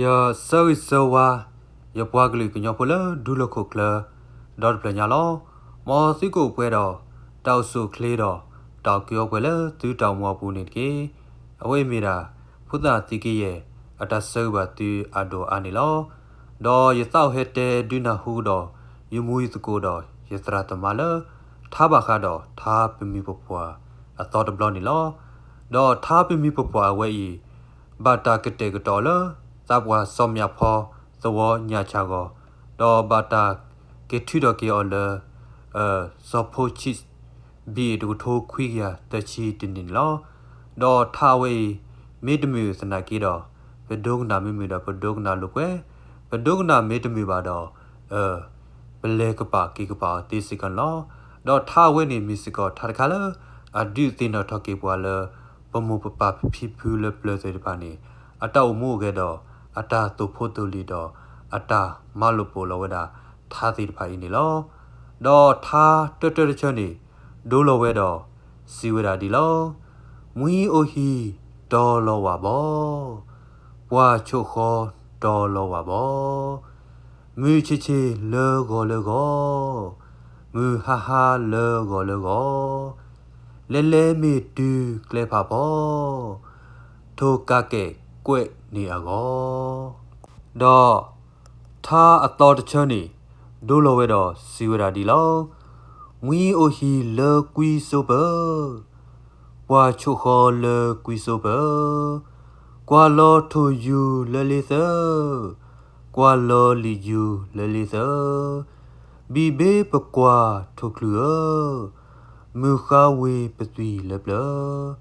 ယဆၢဂ့ၤဆၢဝါ ယပှၤကလုာ်ကညီဖိလၢဒူလီၢ်ခိၣ်ချၢ ဒီတဖျၢၣ်ညါလီၤ. မ်သုကအိၣ်ပှဲၤဒီး တၢ်အိၣ်ဆူၣ်အိၣ်ချ့ဒီး တၢ်အိၣ်ကူအိၣ်ပှဲၤလၢသုတၢ်အိၣ်မူအပူၤန့ၣ်တက့ၢ်. အဝဲအံၤမ့ၢ်ဒၣ် ဖိသၣ်သံကယဲၢ် အတၢ်ဆၢဂ့ၤဘၣ်သုအဒိၣ်အါန့ၣ်လီၤ. ဒီးယသးအိၣ်ဟဲတဲဒုးနၢ်ဟူကဒီး ယမူယသကိးဒီးယသရၣ်သမါလၢ ထါဘၣ်ဃးဒီးထါပမှံၤပပှၢ်အသီတဘျီန့ၣ်လီၤ. ဒီးထါပမှံၤပပှၢ်အဝဲအံၤ ဘၣ်တၢ်ကတဲာ်ကတီၤလၢ သးပှၢ်စီၤမၠးဖီသဝီညၣ်ဆၣ်ဂီၤ, ဒီးဘၣ်တၢ်က့ၤထုးထီၣ်က့ၤအီၤလၢ စီၤဖိဆံး ဘံၣ် တကထိခွံကယၤသၢဆံတနံၣ်န့ၣ်လီၤ. ဒီးထါအဝဲအံၤ မ့ၢ်တမုာ်သနာ်က့ဒီး ပဒိကနၣ်မ့ၢ်မုာ်ဒီးပဒိကနၣ်လိာ်ကွဲ, ပဒိကနၣ်မ့ၢ်တမုာ်ဘၣ်ဒီး ပလဲၤကပာ်က့ၤကပာ်အီၤသ့စ့ၢ်ကီးန့ၣ်လီၤ. ဒီးထါအဝဲန့ၣ်မ့ၢ်စ့ၢ်ကီးထါတခါလၢ အဒုးသ့ၣ်နီၣ်ထီၣ်က့ၤပှၤလၢ ပမိၢ်ပပၢ်ပဖံပဖုလၢပျၢၤသ့ၣ်တဖၣ်န့ၣ် အတၢ်အိၣ်မူအဂဲၤဒီး အတၢ်သိၣ်ဖိသိၣ်လံၤဒီး အတၢ်မၤလိာ်ပိာ်လီၤဝဲဒၣ်ထါသ့ၣ်တဖၣ်အံၤန့ၣ်လီၤ. ဒီးထါတၢတၢတဆၢန့ၣ် ဒိလီၤဝဲဒီး စံးဝဲဒၣ်ဒ်လီၤ. မှံအိၣ်ဟံၣ်တီၤလီၤဝၣ်ဘီ, ပှၢ်ဆိးဃီတီၤလီၤဝၣ်ဘီ, မုၢ်ဆ့ၣ်ဆ့ၣ်လၢဂီၤလၢဂီၤ, မုၢ်ဟါဟါလၢဂီၤလၢဂီၤ, လဲၤလဲၤမ့ၢ်တုၤကျဲဖးဖီ, ထိၣ်ကးကဲးကွဲးန့ၢ်အဂီၢ်. ဒီးထါအသီတဆၢန့ၣ် ဒိလီၤဝဲဒီးစံးဝဲဒၣ်ဒ်လီၤ. မှံအိၣ်ဟံၣ်လၢကွံစိပၢၤ, ပှၢ်ဆိးဃီလၢကွံစိပၢၤ, ကွၢ်လီၤထိၣ်ယူၤလၢလ့သၢ, ကွၢ်လီၤလံာ်ယူၤလၢလ့သၢ, ဘံၣ်ဘ့ပကွၢ်ထိၣ်ချုးဧၢ, မုၢ်ဃါဝ့ၤပသွံၣ်လၢပျၢၤ.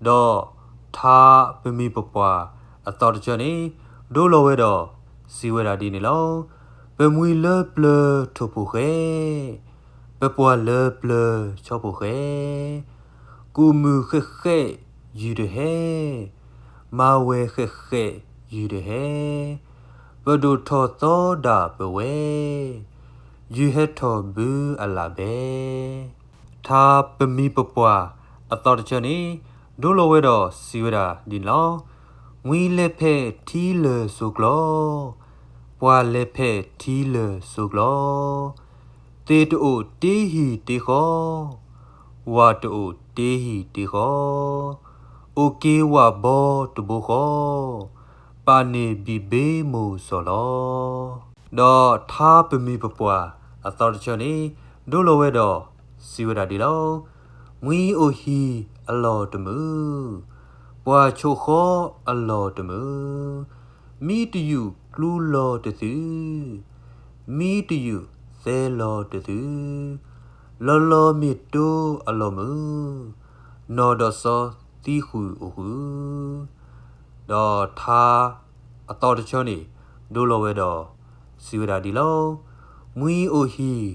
ဒီးထါပမှံၤပပှၢ်အသီတဆၢန့ၣ် ဒိလီၤဝဲဒီးစံးဝဲဒၣ်ဒ်န့ၣ်လီၤ. ပမှံၤလၢပျၢၤထိၣ်ဖိဃဲ, ပပှၢ်လၢပျၢၤဆီဖိဃဲ, ကူၣ်မုၢ်ဃဲးဃဲးယုၢ်တဟဲ, မၤဝဲဃဲးဃဲးယုၢ်တဟဲ, ပဒိၣ်ထီၣ်သီဒၣ်ပဝဲ, ယုၢ်ဟဲထီၣ်ဘုအလၣ်ဘဲ. ထါပမှံၤပပှၢ်အသီတဆၢန့ၣ် ဒိလီၤဝဲဒီးစံးဝဲဒၣ်ဒ်န့ၣ်လီၤ. မှံလဲၤဖဲထံလၢာ်စိကျီ, ပှၢ်လဲၤဖဲထံလၢာ်စိကျီ, သ့ၣ်တအိၣ်တ့ဟံၣ်တ့ဃီ, ဝၣ်တအိၣ်တ့ဟံၣ်တ့ဃီ, အိၣ်က့ၤဝၣ်ဘီတဘိဃီ, ပာ်န့ၢ်ဘံၣ်ဘ့မိၢ်စီၤလီၤ. ဒီးထါပမှံၤပပှၢ်အသီတဆၢန့ၣ် ဒိလီၤဝဲဒီးစံးဝဲဒၣ်ဒ်လီၤ. မှံအိၣ်ဟံၣ်အလီၢ်တမုာ်, ပှၢ်ဆိးဃီအလီၢ်တမုာ်, မံတယုၢ်ကျူလီၤတသု, မံတယုၢ်သဲလီၤတသု, လီၤလီၤမ့ၢ်တိအလီၢ်မုာ်, နီၢ်ဒီးစီၤသံဃုာ်အိၣ်ဃုာ်. ဒီးထါအသီတဆၢန့ၣ် ဒိလီၤဝဲဒီးစံးဝဲဒၣ်ဒ်လီၤ. မှံအိၣ်ဟံၣ်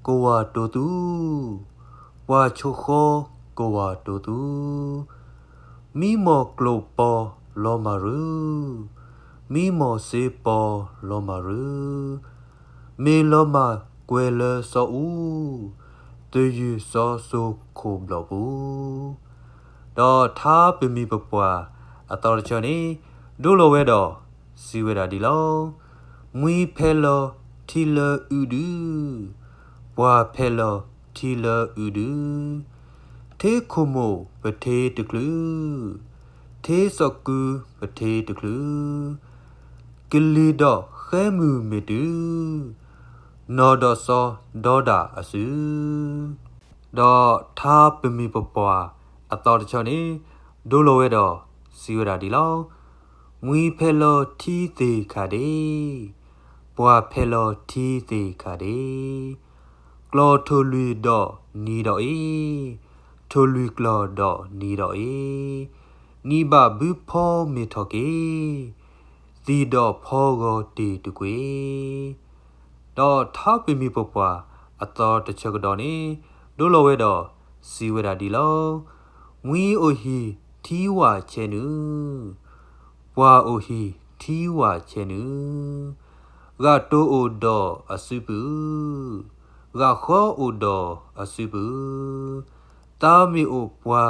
ကဝၢ်တိသူ, ပှၢ်ဆိးဃီကဝၢ်တိသူ, မံမီၢ်ကျိၣ်ပီၤလီၤမၢ်ရူ, မံမီၢ်စ့ပီၤလီၤမၢ်ရူ, မ့ၢ်လီၤမၢ်ကွဲၤလၢစီၤအူ, သယုၢ်စီၤစိခိၣ်ဘျီၣ်ပူၤ. ဒီးထါပမှံၤပပှၢ်အသီတဆၢန့ၣ် ဒိလီၤဝဲဒီးစံးဝဲဒၣ်ဒ်လီၤ. မှံဖဲလီၤထံလၢအုးဒု, ပှၢ်ဖဲလီၤထံလၢအုးဒု, ထ့ခိၣ်မိၣ်ပထ့တချုး, ထ့စီၤကုပထ့တချုး, ကလံၤဒီးဃဲမုၢ်မ့ၢ်တုၤ, နီၢ်ဒီးစီၤဒီဒၣ်အစု. ဒီးထါပမှံၤပပှၢ်အသီတဆၢန့ၣ် ဒိလီၤဝဲဒီးစံးဝဲဒၣ်ဒ်လီၤ. မှံဖဲလီၤထံသ့ၣ်ခါဒ့, ပှၢ်ဖဲလီၤထံသ့ၣ်ခါဒ့, ကျီၢ်ထိၣ်လွံၢ်ဒီးနံၤဒီးအ့, ထိၣ်လွံၢ်ကျီၢ်ဒီးနံၤဒီးအ့, နံၤဘၣ်ဘုဖီမ့ၢ်ထီၣ်က့ၤ, သံၣ်ဒီးဖီဂီၤတ့ၢ်တကွ့ၢ်. ဒီးထါပမှံၤပပှၢ်အသီတဆၢကဒီးန့ၣ် ဒိလီၤဝဲဒီးစံးဝဲဒၣ်ဒ်လီၤ. မှံအိၣ်ဟံၣ်ထံဝၣ်ဆဲးနုာ်, ပှၢ်အိၣ်ဟံၣ်ထံဝၣ်ဆဲးနုာ်, ဂာ်တိၢ်အိၣ်ဒီးအစုပူၤ, ဂာ်ဃီအိၣ်ဒီးအစုပူၤ, သးမ့ၢ်အိၣ်ပှၤ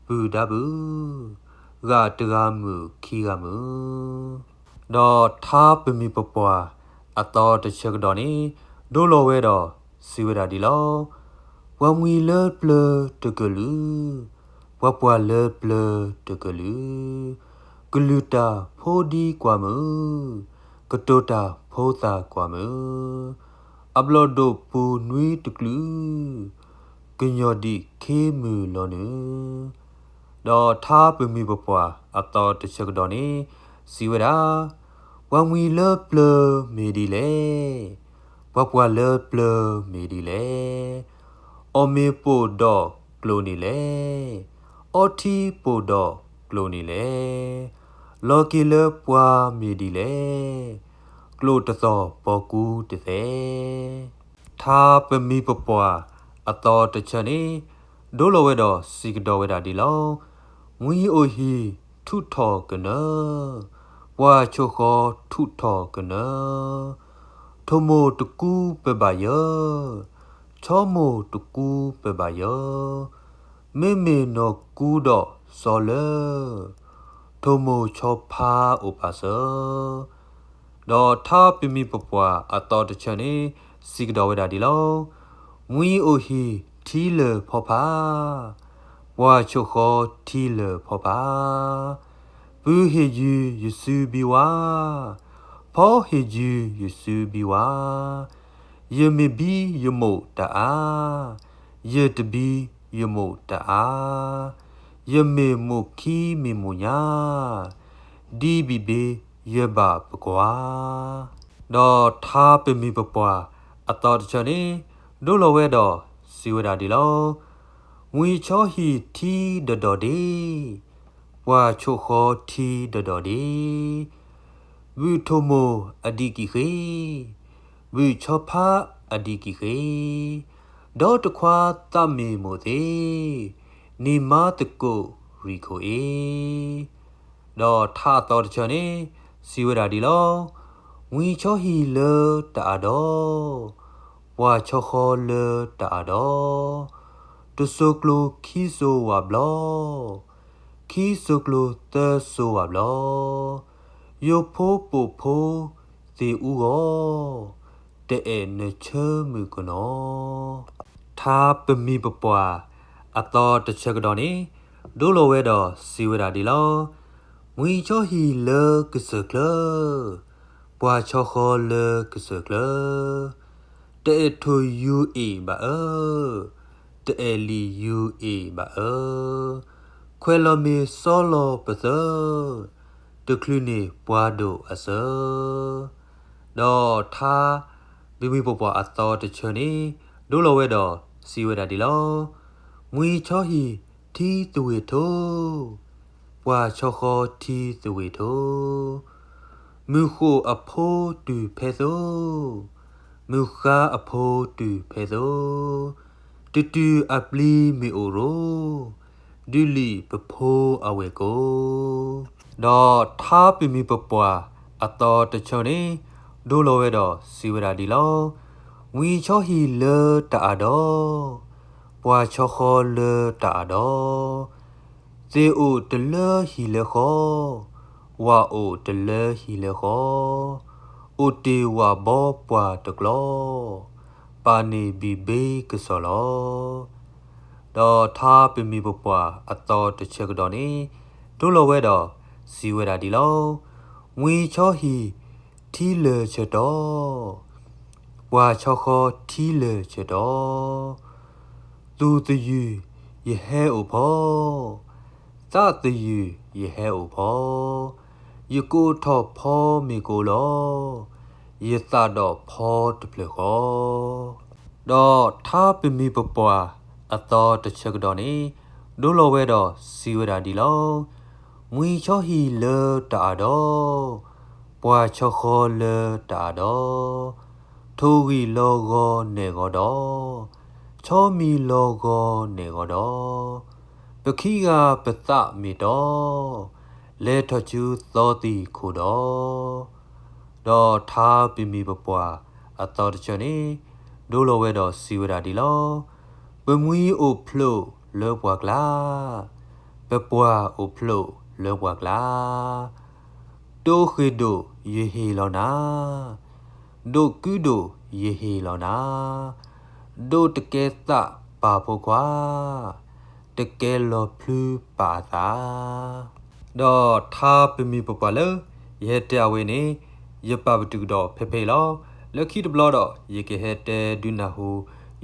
ပုၢ်ဒါပူၤ, ဂာ်တဂၤမုၣ်ခံဂၤမုၣ်. ဒီးထါပမှံၤပပှၢ်အသီတဆၢကဒီးန့ၣ် ဒိလီၤဝဲဒီးစံးဝဲဒၣ်ဒ်လီၤ. ပှၤမှံၤလၢပျၢၤတကလုာ်, ပှၤပှၢ်လၢပျၢၤတကလုာ်, ကလုၢ်တၢ်ဖိဒံကွၢ်မုာ်, ကတိၤတၢ်ဖိသၣ်ကွၢ်မုာ်, အဘျီၣ်ဒိၣ်ပူၤနွံတကလုာ်, ကညီၣ်ဒံးခ့မုၢ်လီၤနုာ်. ဒီးထါပမှံၤပပှၢ်အသီတဆၢကဒီးန့ၣ် စံးဝဲဒၣ်, ပှၤမှံၤလၢပျၢၤမ့ၢ်ဒ်လဲၣ်, ပှၤပှၢ်လၢပျၢၤမ့ၢ်ဒ်လဲၣ်. အီၣ်မ့ၤပိာ်ဒီးကျိာ်န့ၣ်လဲၣ်, အီထံပိာ်ဒီးကျိာ်န့ၣ်လဲၣ်. လီၤက့ၤလၢပှၤမ့ၢ်ဒ်လဲၣ်, ကျိာ်တသီၣ်ပီၤကူတသဲ. ထါပမှံၤပပှၢ်အသီတဆၢန့ၣ် ဒိလီၤဝဲဒီးစံးကဒီးဝဲဒၣ်ဒ်လီၤ. မှံၤအိၣ်ဟံၣ်ထူးထီၣ်ကနၢ, ပှၢ်ဆိၣ်ဃီထူးထီၣ်ကနၢ, ထိၣ်မိၢ်တကူပဘၣ်ယၢ, ဆီမိၢ်တကူပဘၣ်ယၢ, မ့မ့ၢ်နီၢ်ကူဒီးစီၤလၢ, ထိၣ်မိၢ်ဆီဖါအိၣ်ပာ်စၢၤ. ဒီးထါပမှံၤပပှၢ်အသီတဆၢန့ၣ် စံးကဒီးဝဲဒၣ်ဒ်လီၤ. မှံၤအိၣ်ဟံၣ်ထံလၢာ်ဖီဖး, ပှၢ်ဆိၣ်ဃီထံလၢာ်ဖီဖး, ပုၢ်ဟ့ၣ်ယုၢ်ယစုဘံဝါ, ဖီဟ့ၣ်ယုၢ်ယစုဘံဝါ, ယမ့ၢ်ဘံယမိၢ်တၢ်အါ, ယတဘံယမိၢ်တၢ်အါ, ယမ့ၢ်မိၢ်ခံမ့ၢ်မိၢ်ညါ, ဒ်ဘံၣ်ဘ့ယဘၣ်ပကွၢ်. ဒီးထါပမှံၤပပှၢ်အသီတဆၢန့ၣ် ဒိလီၤဝဲဒီးစံးဝဲဒၣ်ဒ်လီၤ. မှံၤဆီဟံၣ်ထံဒီးဒီၣ်ဒ့, ပှၢ်ဆိၣ်ဃီထံဒီးဒီၣ်ဒ့, ဘုၣ်ထိၣ်မိၢ်အဒံးကံၣ်ဃ့, ဘုၣ်ဆီဖါအဒံးကံၣ်ဃ့, ဒီတခွါသးမ့ၢ်မိၢ်သ့, နံၤမါသကိးရံၣ်ခိၣ်အ့. ဒီးထါအသီတဆၢန့ၣ် စံးဝဲဒၣ်ဒ်လီၤ. မှံၤဆီဟံၣ်လၢတၢ်အါဒီး, ပှၢ်ဆီဃီလၢတၢ်အါဒီး, တစိၤကျိၤခံစိၤဝးဘျီ, ခံစိၤကျိၤသၢစိၤဝးဘျီ, ယိၤဖိပိာ်ဖိသ့ၣ်အူဂီၢ်, တအဲၣ်နၢဆၢမုၢ်ကနီၤ. ထါပမှံၤပပှၢ်အသီတဆၢကဒီးန့ၣ် ဒိလီၤဝဲဒီးစံးဝဲဒၣ်ဒ်လီၤ. မှံၤဆီဟံၣ်လၢကစၢၢ်ချၢ, ပှၢ်ဆီဃီလၢကစၢၢ်ချၢ, တအဲၣ်ထိၣ်ယူၤအ့ၣ်ဘၣ်အၢ, တအဲၣ်လံာ်ယူၤအ့ၣ်ဘၣ်အၢ, ခွဲးလီၤမ့ၤစီလီၤပသၢ, တချုးန့ၢ်ပှၤဒိၣ်အစၢၤ. ဒီးထါပမှံၤပပှၢ်အသီတဆၢန့ၣ် ဒိလီၤဝဲဒီးစံးဝဲဒၣ်ဒ်လီၤ. မှံၤဆီဟံၣ်ထံသဝ့ၢ်ထိ, ပှၢ်ဆီဃီထံသဝ့ၢ်ထိ, မုၢ်ဃိၣ်အဖိတုၤဖဲသိ, မုၢ်ဃါအဖိတုၤဖဲသိ, တတုၤအပျံၤမ့ၢ်အိၣ်ရိ, ဒုးလံာ်ပဖိအဝဲၢ်ကိာ်. ဒီးထါပမှံၤပပှၢ်အသီတဆၢန့ၣ် ဒိလီၤဝဲဒီးစံးဝဲဒၣ်ဒ်လီၤ. မှံၤဆီဟံၣ်လၢတၢ်အါဒီး, ပှၢ်ဆီဃီလၢတၢ်အါဒီး, သ့ၣ်အိၣ်တလၢဟံၣ်လၢဃီ, ဝၣ်အိၣ်တလၢဟံၣ်လၢဃီ, အိၣ်တ့ၢ်ဝၣ်ဘီပှၢ်တကျီ, ပာ်န့ၢ်ဘံၣ်ဘ့ကစီၣ်လီၤ. ဒီးထါပမှံၤပပှၢ်အသီတဆၢကဒီးန့ၣ် ဒိလီၤဝဲဒီးစံးဝဲဒၣ်ဒ်လီၤ. မှံၤဆီဟံၣ်ထံလၢာ်ဆၢတီၤ, ပှၢ်ဆီဃီထံလၢာ်ဆၢတီၤ, သူၣ်သယုၢ်ယဟဲအိၣ်ဖီ, သးသယုၢ်ယဟဲအိၣ်ဖီ, ယကိးထီၣ်ဖီမ့ၢ်ကိးလီၤ, ယသးဒီးဖီတဖျၢၣ်ဃီ. ဒီးထါပမှံၤပပှၢ်အသီတဆၢကဒီးန့ၣ် ဒိလီၤဝဲဒီးစံးဝဲဒၣ်ဒ်လီၤ. မှံၤဆီဟံၣ်လၢတၢ်အါဒီး, ပှၢ်ဆီဃီလၢတၢ်အါဒီး, ထိၣ်ဂံၢ်လီၤဂီၤနဲၣ်ဂီၤဒီး, ဆီမံၤလီၤဂီၤနဲၣ်ဂီၤဒီး, ပခံဂၤပသးမ့ၢ်တီ, လဲၤထီၣ်ဆူသီသံၣ်ခိၣ်ဒီး. ဒီးထါပမှံၤပပှၢ်အသီတဆၢန့ၣ် ဒိလီၤဝဲဒီးစံးဝဲဒၣ်ဒ်လီၤ. ပမှံၤအိၣ်ဖျိးလၢပှၢ်ကျါ, ပပှၢ်အိၣ်ဖျိးလၢပှၢ်ကျါ, တိဃ့ၢ်ဒိၣ် ယဟ့ၣ်လီၤနၤ, ဒိးကုဒိၣ်ယဟ့ၣ်လီၤနၤ, ဒိးတကဲသးပာ်ဖိခွါ, တကဲလီၤဖျုပာ်အသး. ဒီးထါပမံၤပပှၢ်လၢ ယဟဲတဲအဝဲန့ၣ် ယပာ်ပတုာ်ကဒီးဖဲဖဲအံၤလီၤ. လၢခံတဘျီဒီး ယကဟဲတဲဒုးနၢ်ဟူ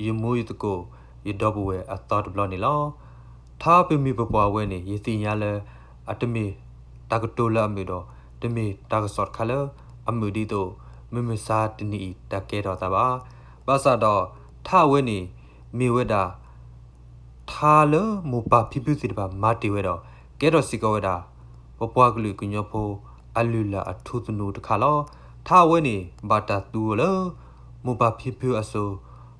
ယမူယသကိး ယဒီပုၢ်ဝဲၢ်အသီတဘျီန့ၣ်လီၤ. ထါပမံၤပပှၢ်ဝဲန့ၣ် ယသ့ၣ်ညါလၢ အတမ့ၢ်တၢ်ကတိၤလၢအမုာ်ဒီး တမ့ၢ်တၢ်ကစီၣ်တခါလၢအမုာ်ဒ်သိး မုၢ်မဆါတနံၤအံၤ တၢ်ကဲထီၣ်အသးဘၣ်. ဘၣ်ဆၣ်ဒီး ထါအဝဲန့ၣ် မ့ၢ်ဝဲဒၣ် ထါလၢမိၢ်ပၢ်ဖံဖုသ့ၣ်တဖၣ်မၤတ့ၢ်ဝဲဒီး ကဲထီၣ်စ့ၢ်ကီးဝဲဒၣ် ပပှၤကလုာ်ကညီဖိအလုၢ်အလၢ်အထူသနူတခါလီၤ. ထါအဝဲန့ၣ် ဘၣ်တၢ်သူအီၤလၢ မိၢ်ပၢ်ဖံဖုအစိၤ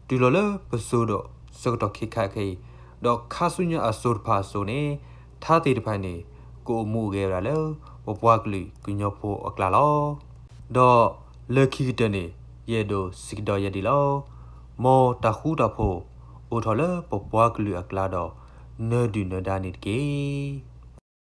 တုၤလီၤလၢပစိၤဒီးဆၢကတီၢ်ခဲခါခဲအံၤ, ဒီးခါဆူညါအစိၤတဖၣ်အစိၤန့ၣ် ထါသ့ၣ်တဖၣ်န့ၣ် ကအိၣ်မူအိၣ်ဂဲၤဝဲဒၣ်လၢ ပပှၤကလုာ်ကညီဖိအကျါလီၤ. ဒီးလၢခံကတၢၢ်န့ၣ် ယအဲၣ်ဒိးစံးကဒီးယဲဒ်လီၤ. မ်တၢ်ဃူတၢ်ဖိး အိၣ်ထီၣ်လၢပပှၤကလုာ်အကျါဒီး နၢၤဒုၣ်နၢၤဒါန့ၣ်တက့ၢ်.